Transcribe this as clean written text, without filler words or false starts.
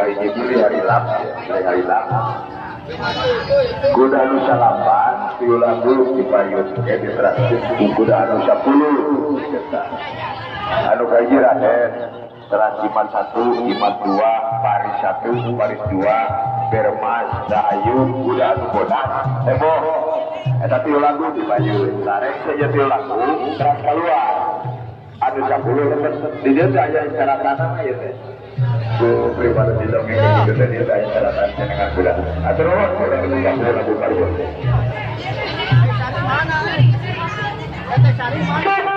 Kahiji beli hari lap, beli hari lap. Kuda anu salapan, tilu lagu di payun, ya di terakhir. Kuda anu 10, anu kahiji Raden, teras jimat 1, jimat 2, paris 1, paris 2, Bermas, Dahayu, kuda anu bodas, heboh. Eta tilu lagu di payun, sareng saja tilu lagu, teras keluar. Anu 10, di dia aya syaratana mah ieu teh. Ku pribadi di dongeng itu teh dia aya syaratan dengan kuda. Atur nuhun, kuda anu 10 lagu payun. Mana euy? Teh Sari mana?